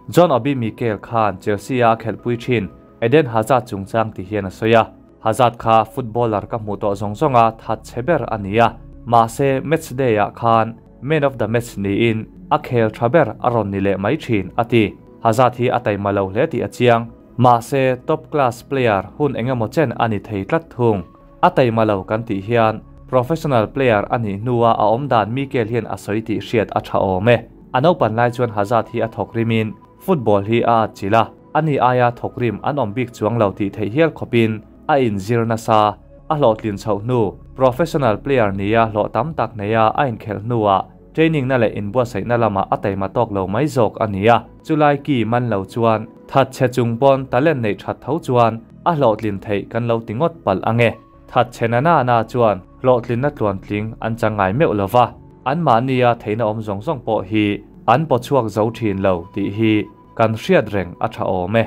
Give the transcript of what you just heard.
John Obi Mikel khan Chelsea a khelpui thin Eden Hazard chungchang ti hian a sawi a. Hazard kha footballer ka hmuh tawh zawng zawnga that chhe ber a ni a. Mahse match day ah khan man of the match niin a khel tha ber a rawn ni leh mai thin, a ti. Hazard hi a taima lo hle tih a chiang. Mahse top class player hun engemaw chen a ni thei tlat thung. A taima lo kan tih hian professional player a nih hnua a awm dan Mikel hian a sawi tih hriat a tha awm e. A naupan lai chuan Hazard hi a thawk rimin football hi a atchilh a, ani aia thawk rim an awm bik chuang lo tih theih hial khawpin a inzir nasa. A hlawhtlin chhoh hnu professional player nia hlawh tam tak neia a inkhelh hnuah training na leh inbuatsaihna lamah a taima tawk lo mai zawk a ni a. Chulai ki man lo chuan that chhe chung pawn talent neih that tho chuan a hlawhtlin theih kan lo ti ngawt palh ange. That chhe na na na chuan hlawhtlinna tluantling an chang ngai meuh lova, an mahnia theihna awm zawng zawng pawh hi an pawchhuak zo thin lo tih hi kan hriat reng a tha awm e.